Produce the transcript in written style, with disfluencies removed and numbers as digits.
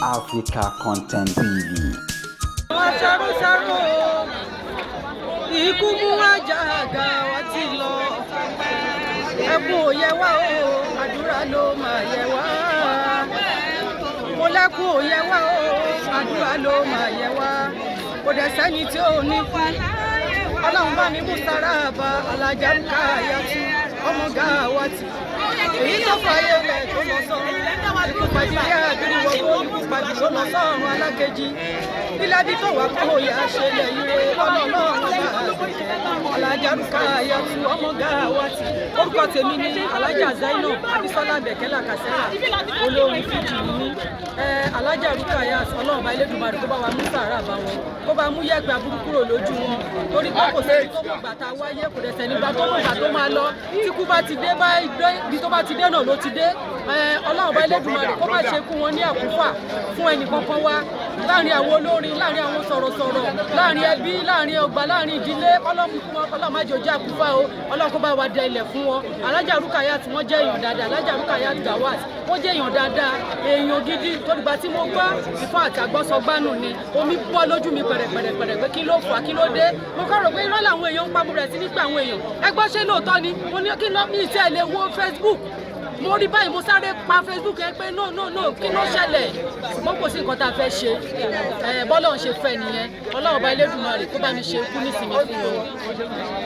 Africa Content TV. Wọ́n ṣarúṣarú ikú mú àjàgà wá ti lọ. Ẹkún ò yẹ wá o, àdúrà ló máa yẹ wá. Mo lẹ́kún ò yẹ wá o, àdúrà ló máa yẹ wá. Kò dẹ̀ sẹ́ni tí ò ní kú. Ọlọ́run bá mi mú sára bá Alájà Rukayatu ọmọ Gàwátì, èyí tó fàyè lẹ̀ tó lọ sọ́run. Ikú pàdé àbíríwọ̀gbọ́, ikú pàdé tó lọ sọ́run alákejì. Ilé bí tó wà kó yà ṣe lẹ̀ ire ọlọ́run bá Alájà Rukayatu ọmọ Gàwátì. Orúkọ tèmi ni Alájà Zainab Abisola Bẹ̀kẹ́lá Kàsẹ́rà, olórin fújì ni mí. Alájà Rukayat, Ọlọ́run bá Elédùmarè kó bá wa mú sàárà bá wọn, kó bá mú yẹ̀pẹ̀ aburú kúrò lójú wọn, torí pé kò sẹ́ni tó mọ̀ gbà tá a wáyé, kò dẹ̀ sẹ́ni gbà tó mọ̀ gbà tó máa lọ. Tí kú bá ti dé bá ibi tó bá ti dé náà ló ti dé. Ọlọ́run bá Elédùmarè kó má ṣe kú wọn ní àkúfà fún ẹnì kankan wa, láàrin àwọn olórin, láàrin àwọn sọ̀rọ̀sọ̀rọ̀, láàrin ẹbí, láàrin ọgbà, láàrin ìdílé. Ọlọ́run fún wọn, Ọlọ́run má jẹ́ ó jẹ́ àkúfà o. Ọlọ́run kó bá wa dẹ ilẹ̀ fún wọn. Alájà Rukayat, wọ́n jẹ́ èèyàn dáadáa. Alájà Rukayat Gawat, wọ́n jẹ́ èèyàn dáadáa, èèyàn gidi. Torígbà tí mo gbọ́ ìfọ́ àti àgbọ́sọgbánù ni omi bọ́ lójú mi pẹ̀rẹ̀pẹ̀rẹ̀pẹ̀rẹ̀ pé kí ló fà á, kí ló dé? Mo kọ́ rò pé irọ́ làwọn èèyàn ń pa. Mo bẹ̀rẹ̀ sí ní pé àwọn èèyàn, ẹ gbọ́, ṣé lóòótọ́ ni? Mo ní kí ló mi tí ẹ lè wo Facebook. Mo rí báyìí, mo sáré pa Facebook yẹn pé no, no, no, kí ló ṣẹlẹ̀? Ṣùgbọ́n kò sí nǹkan tá a fẹ́ ṣe. Ẹ bọ́lá ń ṣe fẹ́ nìyẹn. Ọlọ́run bá Elédùmarè kó bá mi ṣe ikú nísìnyí fún wọn.